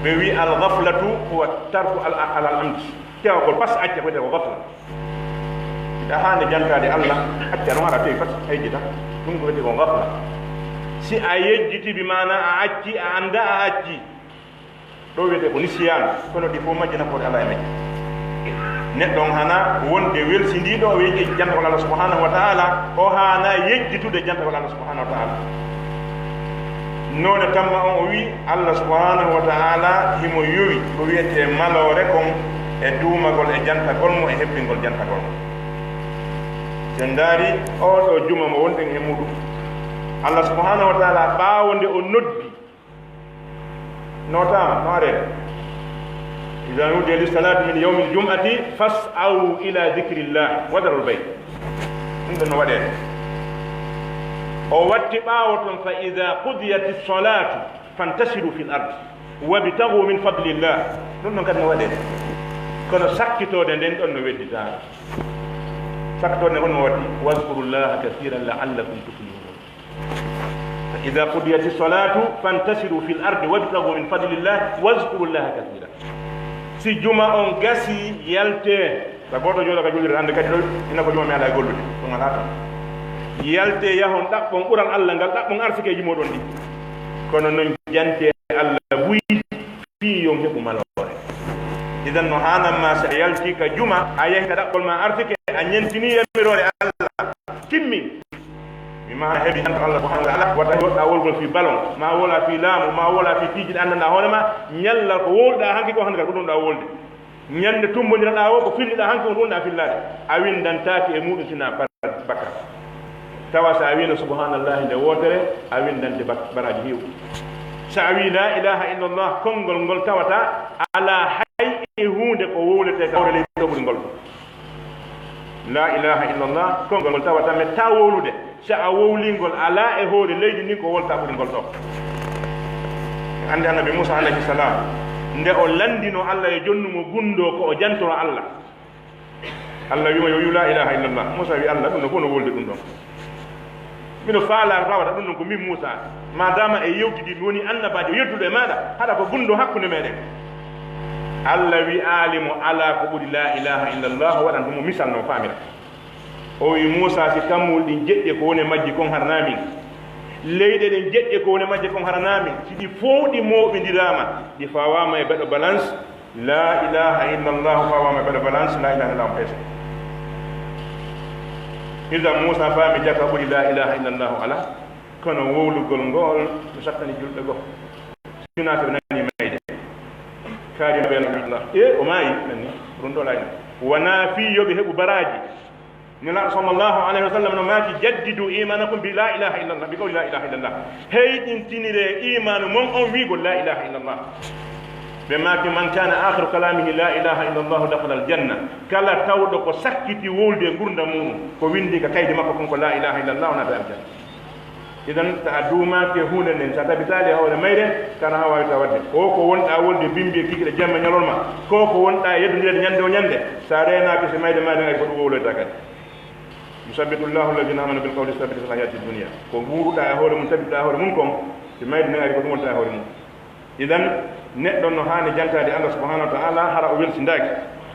Ɓe wi'i, al ghaflatu huwa tarku al, al, al amdi. Tewagol pas acca ko wiyetee ko ghafla. Hiɗa haani jantaade Allah, acca no haɗa tewi pas a yejjita. Ɗum ko wiyetee ko ghafla. Si a yejjiti, bi maana a acci, a annda a acci. Ɗo wiyetee ko nisiyaan, kono ɗi fof majji nafoore Alla e majji. Neɗɗo on hana wonde welsindiiɗo e jantagol Alla subhanahu wa ta'ala, o hana yejjitude jantagol Alla subhanahu wa ta'ala. Noone tamma on o wi'i, Alla subhanahu wa ta'ala himo yowi ko wiyetee maloore kon e duumagol e jantagol mo e hebbingol jantagol mo. Si en ndaari oo ɗoo juma mo wonɗen e muuɗum, Alla subhanahu wa ta'ala ɓaawo nde o noddi, nootaama, no aree. Iza nudiya lis-salati min yawmil jum'ati fas'aw ila dhikrillah wa dharul bay'. Ɗum ɗon no waɗee. O watti ɓaawo ton, fa iza qudiyatis salatu fantashiru fil ardi wabtaghu min fadlillah. Ɗum ɗon kadi no waɗee. Kono sakkitoode nden ɗon no wedditaa. Sakkitoode nden ko no waɗi. Wazkurullaha kathiran la'allakum tuflihun. Fa iza qudiyatis salatu fantashiru fil ardi wabtaghu min fadlillah wazkurullaha kathira. Si juma on gasi, yaltee. Sa gooto jooɗo ka juulirde hannde kadi ɗo, ina ko juma mi alaa e gollude. Ɗum alaa tan. Yaltee, yahon ɗaɓɓon ɓural Alla ngal, ɗaɓɓon arsikeeji mooɗon ɗi. Kono non jantee Alla buy fii yo on heɓu maloore. Idan no haanan ma si a yaltii ka juma, a yahi ka ɗaɓɓol ma arsike, a ñentinii yamiroore Alla, timmi. Mi maa heɓi janta Allah subhanahu wa ta'ala, wata woɗɗa wolgol fii balon, maa wola fii laamu, maa wola fii piiji ɗi anndanɗaa hoore maa, ñalla ko wowluɗaa hanki ko hannde ko ɗum ɗaa wolde. Ñande tumbondiraɗaa o, ko filliɗaa hanki on ɗum ɗaa fillaade. A winndantaake e muuɗum sinaa bar-, bakka. Tawa so a wiino subhanallahi nde wootere, a winndante bak-, baraaji heewɗi. So a wii la ilaha illallah, konngol ngol tawata alaa hay e huunde ko wowletee ka hawre leydi ɗo ɓuri ngol ɗum. La ilaha illallah, konngol ngol tawata mettaa wowlude. Si a wowlii ngol alaa e hoore leydi ndin ko wolta ɓuri ngol ɗoo. Anndi Annabi Muusa alayhi salam, nde o lanndinoo Allah e jonnu mo gunndoo ko o jantoro Allah. Allah wi'i mo yo wi'u la ilaha illallah. Muusa wi'i Allah, ɗum ɗon fof no wolde ɗum ɗon. Miɗo faalaa ko tawata ɗum ɗon ko min Muusa. Maadaama e yewtidi mi woni annabaajo yedduɗo e maaɗa, haɗa ko gunndoo hakkunde meɗen. Allah wi'aali mo alaa ko ɓuri la ilaha illallah, waɗan ɗum mo misal no faamira. O wi'i Muusa, si kammuuli ɗin jeɗɗi e ko woni e majji kon haranaa min, leyɗe ɗen jeɗɗi e ko woni e majje kon haranaa min, si ɗi fow ɗi mooɓindiraama, ɗi fawaama e beɗo balance, la ilaha illallah fawaama e beɗo balance, la ilaha illallah on peese. Idan Muusa faami jaka ɓuri la ilaha illallah alaa, kono wowlugol ngol no sakkani julɓe goo. Sinaa ɓe nani mayde. Kaari ɓe la ilaha illallah. E o maayi, nani, ɗum ɗo la ilaha. Wanaa fii yo ɓe heɓu baraaji. Nelaaɗo sallallahu alayhi wa sallam no maaki, "Jaddidu imanakum bi la ilaha illallah, bi qawli la ilaha illallah." Heyɗintiniree iimaanu mon on wi'ugol la ilaha illallah. Ɓe maaki, "Man kana akhiru kalamihi la ilaha illallah dakhala al janna." Kala tawɗo ko sakkiti wowlude e ngurndan muɗum, ko windi ka kaydi makko kon ko la ilaha illallah, o naata aljanna. Idan, so a duumaaki e huunde nden, so a tabitaali e hoore mayre, kana haa waawi tawa wadde. Ko ko wonɗaa wolde bimbi e kikiɗe jemma ñalorma, ko ko wonɗaa e yeddondireede ñande o ñande, so a reenaaki si mayde maa nden ay ko ɗum wowloyta kadi. Yusabbitu Allahu alladhina amanu bil qawli thabiti fil hayati dunya. Ko nguuruɗaa e hoore mun, tabiɗaa e hoore mun kon, si mayde nden ari ko ɗum wonta e hoore mun. Idan, neɗɗo no haani jantaade Allah subhanahu wa ta'ala hara o welsindaaki.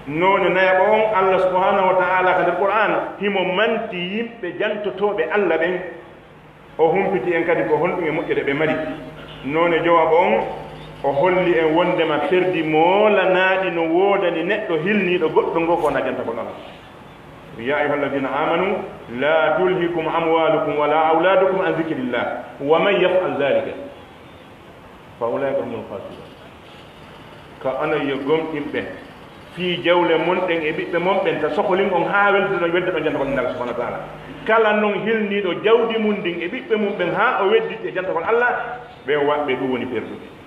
Noone nayaɓo on, Allah subhanahu wa ta'ala ka nder Qur'an, himo manti yimɓe jantotooɓe Allah ɓen. O humpiti en kadi ko honɗum e moƴƴere ɓe mari. Noone jowaɓo on, o holli en wondema ferdi moolanaaɗi no woodani neɗɗo hilniiɗo goɗɗo ngo ko wonaa jantagol Allah. Ya ayyuha alladhina amanu la tulhikum amwalukum wala awladukum an dhikrillah wa man yaf'al dhalika fa ulaika humul khasirun. Ka onon yo gomɗinɓe, fii jawle mon ɗen e ɓiɓɓe mon ɓen, ta sokolin on haa welduɗon, wedduɗon jantagol Allah subhanahu wa ta'ala. Kala non hilniiɗo jawdi mun ndin e ɓiɓɓe mun ɓen haa o wedditi e jantagol Allah, ɓen waɓɓe ɗum woni perduɓe.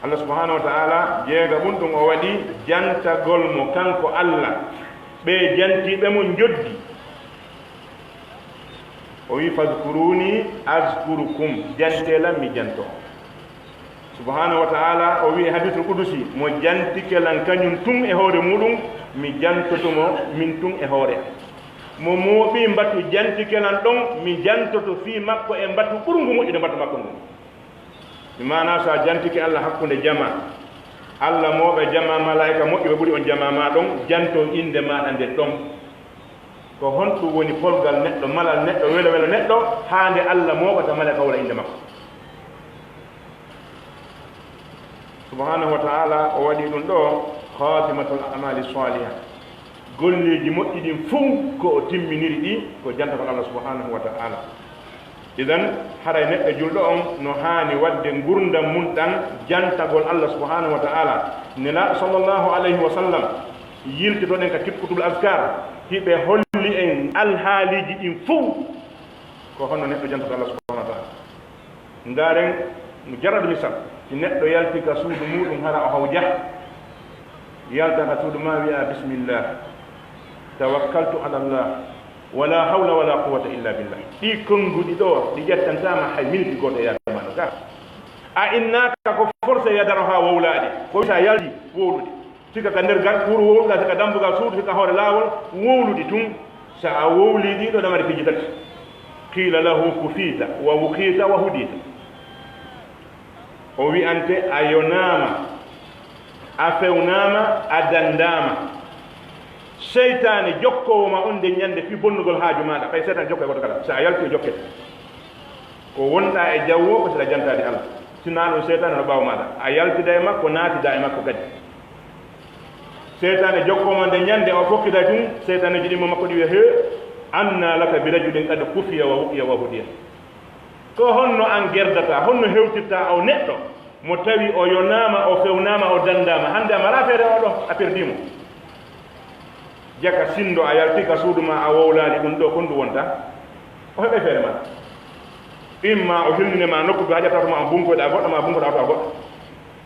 Allah subhanahu wa ta'ala jeega ɓun ɗum o waɗi jantagol mo kanko Allah, ɓe jantiiɓe mo njoddi. O wi'i, "Fadhkuruni azkurukum." Jantee lan, mi janto on. Subhanahu wa ta'ala, o wi'i hadisul qudusi, mo jantike lan kañun tun e hoore muɗum, mi jantoto mo min tun e hoore am. Mo mooɓi mbatu jantike lan ɗon, mi jantoto fii makko e mbatu ɓurngu moƴƴude mbatu makko ngun. Mi maana, so a jantike Allah hakkunde jamaa, Allah mooɓa jamaa, malaa'ika moƴƴuɓe ɓuri on jamaa ma ɗon, janto innde maaɗa nden ɗon. Ko honɗum woni polgal neɗɗo, malal neɗɗo, welo welo neɗɗo, haa nde Allah mooɓata malaa'ika wowla innde makko? Subhanahu wa ta'ala, o waɗi ɗum ɗo khatimatul a'mali saliha. Golleeji moƴƴi ɗin fow ko o timminiri ɗi ko jantagol Allah subhanahu wa ta'ala. Idan, haray neɗɗo julɗo on no haani waɗde ngurndan mun ɗan jantagol Allah subhanahu wa ta'ala. Nelaaɗo sallallahu alayhi wa sallam, yiltoɗen ka Kutubul Azkar, hiɓe holli en alhaaliiji ɗin fow ko honno neɗɗo jantata Allah subhanahu wa ta'ala. Ndaaren, mujarrad misal, si neɗɗo yalti ka suudu muɗum hara o hawja, yalta ka suudu ma wi'a, "Bismillah, tawakkaltu ala Allah, wala hawla wala quwwata illa billah." Ɗi konnguɗi ɗo, ɗi ƴettantaama hay miniti gooto e yaade ma ɗo ka. A innaaka ko forcé yadaro haa wowlaaɗi, ko wita yalti wowlude. Sika ka nder gal, wuro wowluɗaa, sika dambugal suudu, sika hoore laawol, wowluɗi tun. Sa a wowlii ɗiɗo ɗamari piiji tati. Qiila lahu kufiita wa wuqiita wa hudiita. O wi'ante a yonaama, a fewnaama, a dandaama. Seytaane jokkoowo ma on nden ñande fii bonnugol haaju maaɗa, ɓay seytaane jokkay goto kala. Sa a yalti o jokkete. Ko wonɗaa e jawwo ko sila jantaade Allah. Si naa ɗum seytaane no ɓaawo maaɗa. A yaltida e makko, naatida e makko kadi. Seytaane jokkoo ma nde ñande o fokkitay tun, seytaane jiɗi mo makko ɗi wi'a, "He, anna laka bi rajulin qad kufiya wa wuqiya wa hudiya." Ko honno an gerdata, honno hewtirta o neɗɗo mo tawi o yonaama, o fewnaama, o dandaama, hannde a mara feere o ɗo, a perdii mo. Jaka sinndo a yalti ka suudu ma a wowlaali ɗum ɗo, kon ɗum wonta? O heɓay feere ma. Imma o hilnine ma nokku goo, haƴata to ma on bunkoyɗa goɗɗo, ma bunkoɗa to a goɗɗo.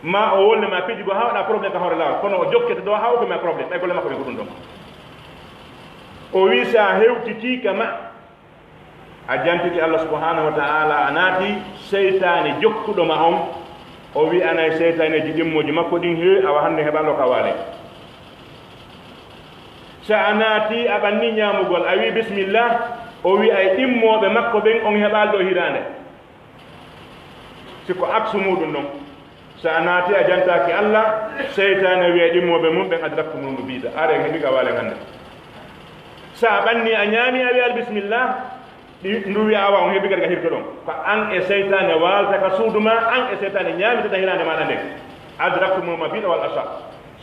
Ma o wolne ma piiji goo, haa waɗa problème ka hoore laawol. Kono o jokkete ɗo, haa o ma problème. Ɓay golle makko ɓen ko ɗum ɗon. O wi, sa hewtitii ka ma, a jantiti Allah subhanahu wa ta'ala, a naati seytaane jokkuɗo ma on, o wi'anay seytaaneeji ɗimmooji makko ɗin, "He, awa hannde heɓaalo ka waale." Sa a naati, a ɓanni ñaamugol, a wi, "Bismillah," o wi'ay ɗimmooɓe makko ɓen, "On heɓaali ɗo hiraande." Si ko aksu muɗum non, sa a naati a jantaaki Allah, seytaane wi'ay ɗimmooɓe mum ɓen, "Adraktumul mabiita, are en heɓi ka waale hannde." Sa a ɓanni a ñaami, a wi'ay bismillah, ɗi, ndu wi'a, "Awa, on heɓi kadi ka hirtoɗon." Ko an e seytaane waalta ka suudu ma, an e seytaane ñaamitata hiraande maaɗa nden. "Adraktumul mabiita wal asha."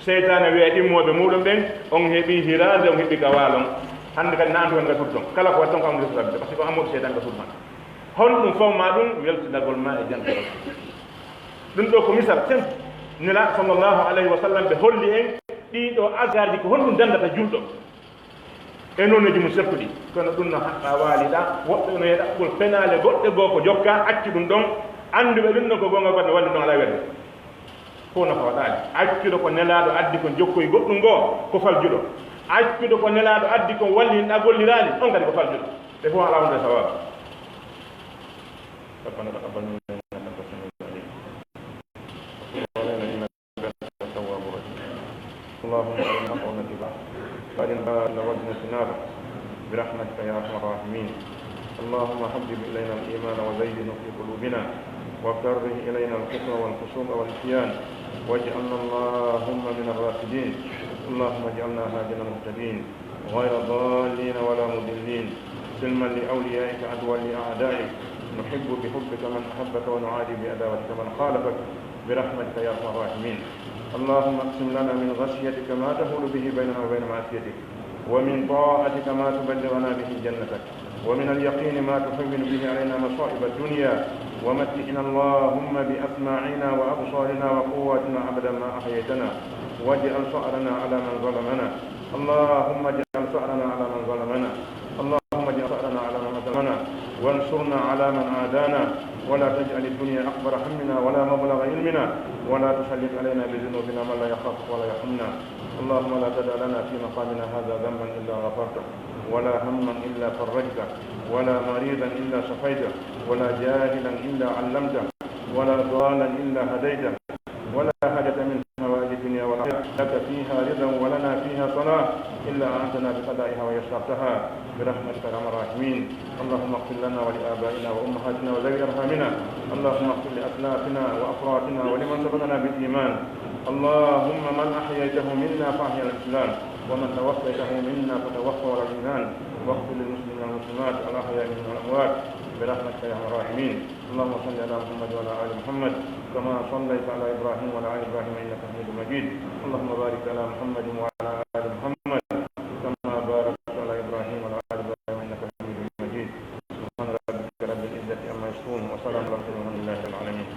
Seytaane wi'ay ɗimmooɓe muɗum ɓen, "On heɓi hiraande, on heɓi ka waalon." Hannde kadi na andu kan ka suudu ton. Kala ko waɗi ton ko an responsabilité, parce que ko an moɓi seytaane ka suudu ma. Honɗum fawma ɗum? Weltinagol ma e jantagol. Ɗum ɗo ko misal tan. Nelaaɗo sallallahu alayhi wa sallam ɓe holli en ɗii ɗoo azkarji ko honɗum dandata julɗo e nooneeji mum sertuɗi. Kono ɗum no haɗɗa waaliɗa, woɓɓe no yeɗa ɗaɓɓugol penaale goɗɗe goo ko jokka, accu ɗum ɗon, annduɓe ɗum ɗon ko goonga, goɗɗo wallii ɗon alaa welgo. Fof nafa waɗaali. Accuɗo ko Nelaaɗo addi kon jokkoyi goɗɗum goo, ko faljuɗo. Accuɗo ko Nelaaɗo addi kon walli, a golliraali, on kadi ko faljuɗo. Ɓe fof alaa wonde sawaaba. ربنا تقبل منا إنك أنت السميع العليم. وتب علينا إنك أنت التواب الرحيم. اللهم أرنا حق وارزقنا اتباعه. أجرنا وقنا في النار برحمتك يا أرحم الراحمين. اللهم حبب إلينا الإيمان وزينه في قلوبنا وكره إلينا الكفر والفسوق والعصيان واجعلنا اللهم من الراشدين. اللهم اجعلنا هادين مهتدين غير ضالين ولا مضلين سلما لأوليائك عدوا لأعدائك نحب بحبك من أحبك ونعادي بعداوتك من خالفك برحمتك يا أرحم الراحمين. اللهم اقسم لنا من خشيتك ما تحول به بيننا وبين معصيتك ومن طاعتك ما تبلغنا به جنتك ومن اليقين ما تهون به علينا مصائب الدنيا ومتعنا اللهم بأسماعنا وأبصارنا وقواتنا أبدا ما أحييتنا واجعل ثأرنا على من ظلمنا. اللهم اجعل ثأرنا على من ظلمنا. اللهم اجعل ثأرنا على من ظلمنا وانصرنا على من عادانا ولا تجعل الدنيا أكبر همنا ولا مبلغ علمنا ولا تسلط علينا بذنوبنا من لا يخافك ولا يرحمنا. اللهم لا تدع لنا في مقامنا هذا ذنبا إلا غفرته ولا هما إلا فرجته ولا مريضا إلا شفيته ولا جاهلا إلا علمته ولا ضالا إلا هديته ولا حاجة من حوائج الدنيا والآخرة لك فيها رضا ولنا فيها صلاح إلا أعنتنا بقضائها ويسرتها برحمتك يا أرحم الراحمين. اللهم اغفر لنا ولآبائنا وأمهاتنا وذوي أرحامنا. اللهم اغفر لأسلافنا وأقرابنا ولمن سبقنا بالإيمان. اللهم من أحييته منا فأحيه على الإسلام ومن توفيته منا فتوفه على الإيمان واغفر للمسلمين والمسلمات الأحياء منهم والأموات برحمتك يا أرحم الراحمين. اللهم صل على محمد وعلى آل محمد كما صليت على إبراهيم وعلى آل إبراهيم إنك حميد مجيد. اللهم بارك على محمد وعلى آل محمد كما باركت على إبراهيم وعلى آل إبراهيم إنك حميد مجيد. سبحان ربك رب العزة عما يصفون وسلام على المرسلين والحمد لله رب العالمين.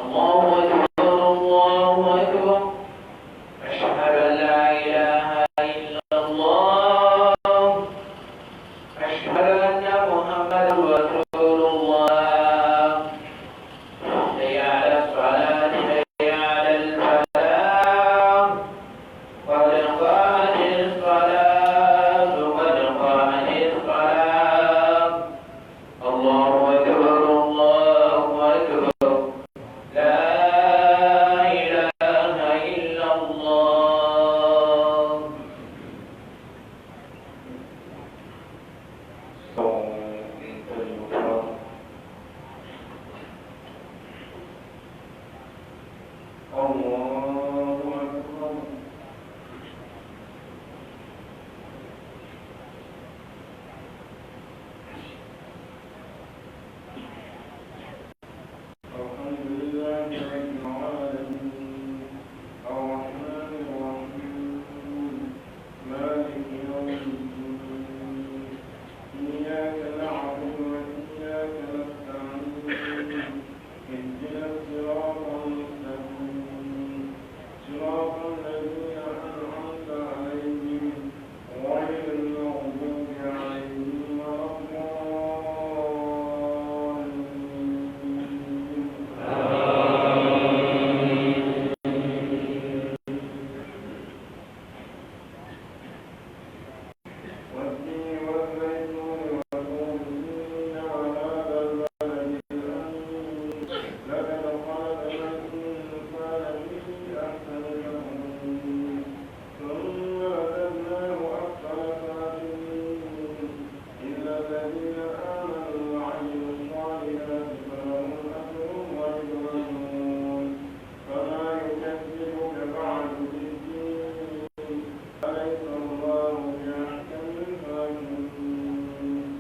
الله أكبر، الله أكبر. أشهد أن لا إله إلا الله. أشهد أن محمدا رسول الله. حي على الصلاة، حي على الفلاح. قد قامت الصلاة، قد قامت الصلاة. الله أكبر، الله أكبر. لا إله إلا الله. الله أكبر. الحمد لله رب العالمين. الرحمن الرحيم. مالك يوم الدين. إياك نعبد وإياك نستعين. اهدنا الصراط المستقيم. صراط الذين أنعمت عليهم غير المغضوب عليهم ولا الضالين. آمين. والتين والزيتون وطور سينين وهذا البلد الأمين. لقد خلقنا الإنسان في أحسن تقويم. ثم رددناه أسفل سافلين. إلا الذين آمنوا وعملوا الصالحات فلهم أجر غير ممنون. فما يكذبك بعد بالدين. أليس الله بأحكم الحاكمين.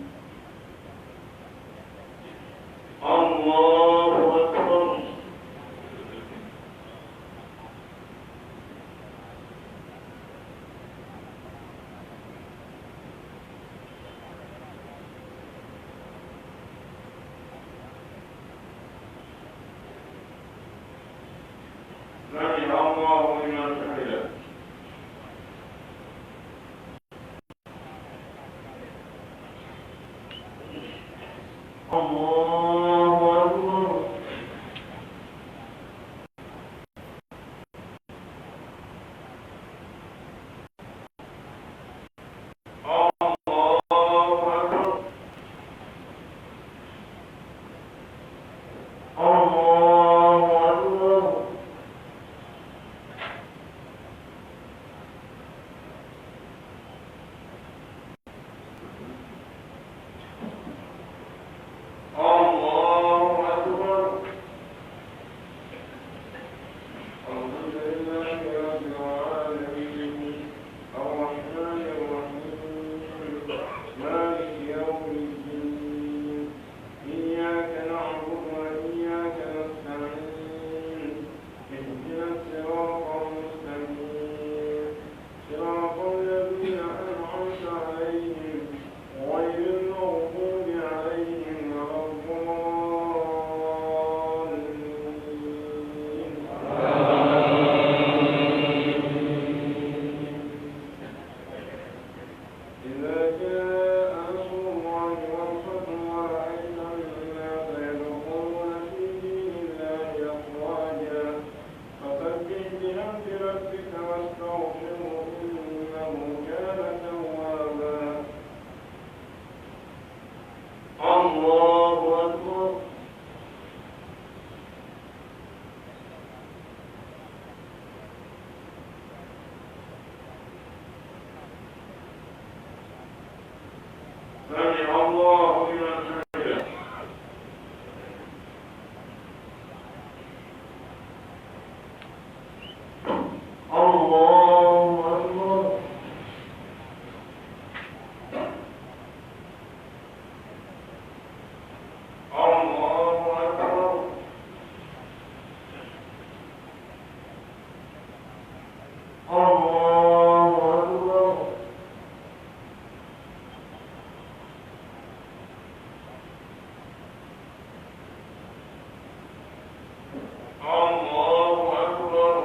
الله أكبر. سمع الله لمن حمده. الله أكبر. الله أكبر. الله أكبر.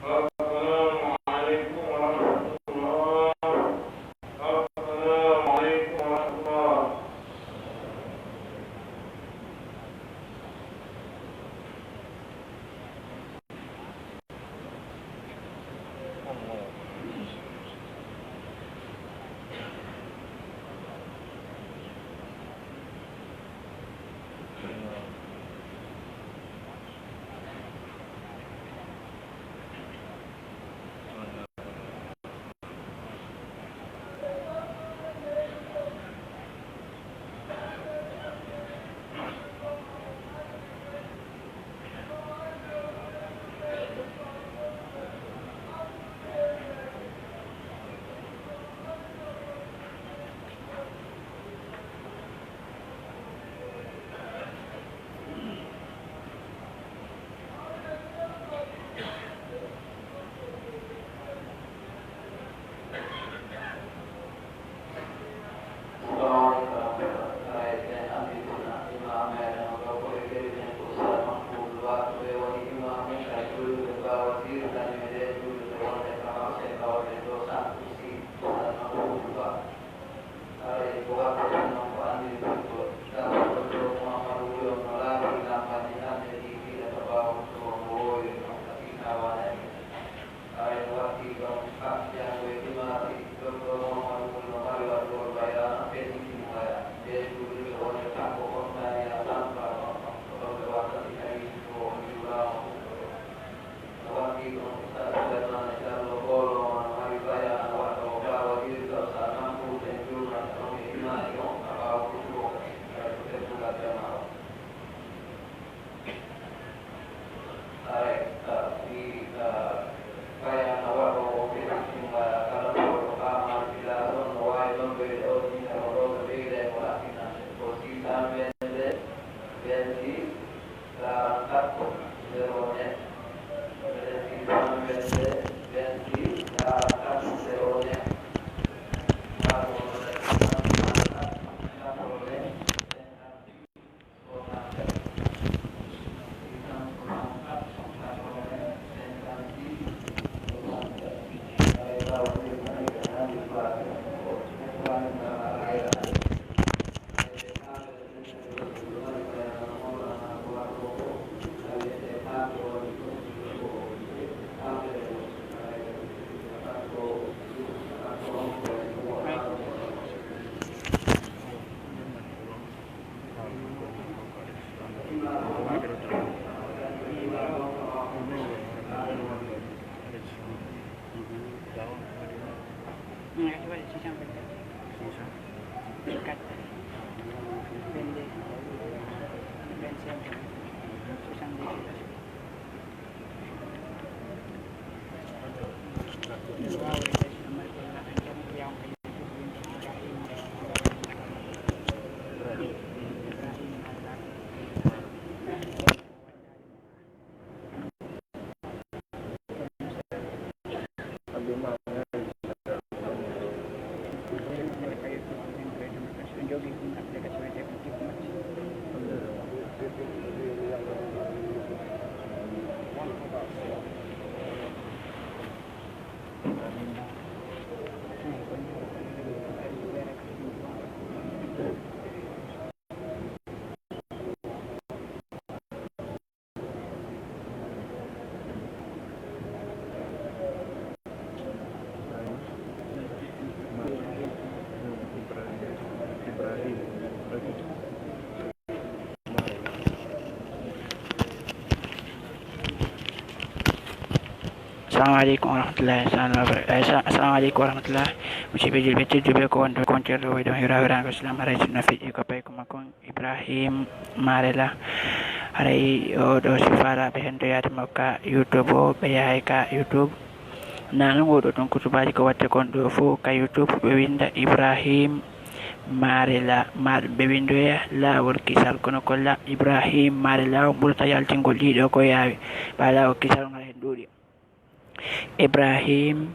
السلام عليكم ورحمة الله. السلام عليكم ورحمة الله. Haray ko waɗɗata non ko anndintugol darsuɗo Muhammadu Wuli on no laatii lambanɗi hannde ɗii fiilata ɓaawo suɓo mo woowiri non ka fii taawaanani. Haray no waɗɗii ɗon, ka janngo e dimaasi, Doktor Muhammadu Wuli no mari waɗugol bayaana, fennditini waya. Ndeen juulirde wonde kanko on taaniya sanfaa ɗon ɗon, ko ɗon ɓe wattata tawi ko on juulaama fuɗɗoto. No waɗɗii ɗon, Ustaad Suleymaana Jallo Kooloomo no mari bayaana waɗɗo mo ɓaawo dirgal, so a nan ɓurɗen juulnata ɗon e imaaji on, ka ɓaawo kutuba on, kadi ko teddungal jamaa on. Haray, ah, fii, ah, bayaana waɗoowo on fennditini waya, kala mo goɗɗo faamaali filaaso on, no waawi noddoyde oo nimero ɗoo, ɓe ɓeyda e mo haɓɓinande, ko six cent vingt-deux, vingt-six, quarante-quatre, zéro neuf. Mbeɗen six cent vingt-deux, vingt-six, quarante-quatre, zéro neuf. Maa ko six cent vingt-quatre, quatre-vingts, cinquante-huit, soixante-sept, six cent soixante-quatre, quatre-vingts, cinquante-six, soixante-sept. Assalamu aleykum wa rahmatullahi taala wa barakatuh. Eh, sa-, assalamu aleykum wa rahmatullah. Musidɓe julɓe tedduɓe, ko wonde kontirɗo wayde on hira hiraango Islam, haray sinno feƴƴi ko pay ko makko on Ibrahim Marela. Haray o ɗo sifara ɓe hendo yaade mo ka YouTube o, ɓe yahay ka YouTube. Na non o ɗo ɗon kutubaaji ko watte kon ɗo fof ka YouTube, ɓe winda Ibrahim Marela, ma ɓe windoya laawol kisal, kono ko la Ibrahim Marela on ɓurata yaltingol ɗiɗo ko yaawi. Ɓa laawol kisal on hara hen ɗuuɗi. Ibrahim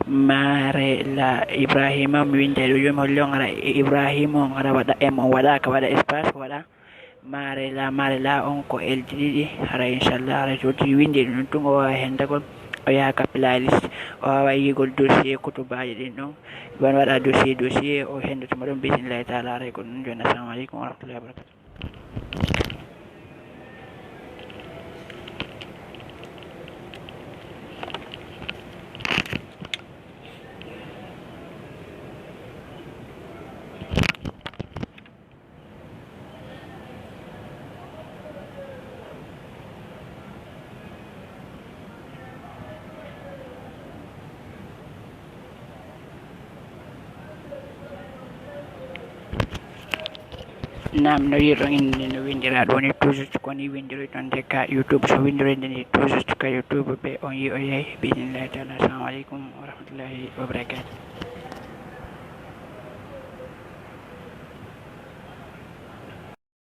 Marela, Ibrahima mi winda ɗo, jooni mi holli on hara Ibrahim on hara waɗa M on waɗa ka waɗa espace waɗa Marela, Marela on ko L ɗiɗi, hara inchallah, hara so wonti windi ɗum tun o wawa hendagol, o yaha ka playlist, o wawa yigol dossier kutubaaji ɗin ɗon, wan waɗa dossier, dossier o hendoto mo ɗon bismillahi taala, haray ko ɗum jooni. Assalamu aleykum wa rahmatullahi wa barakatuh. Naam, no wi'irɗon innde nden no windiraa ɗo ni, toujours ko ni windiroyton nde ka YouTube. So windiroyde nde toujours ka YouTube, ɓe on yi'oyay, bi idnillahi taala. Assalamu aleykum wa rahmatullahi wa barakatuh.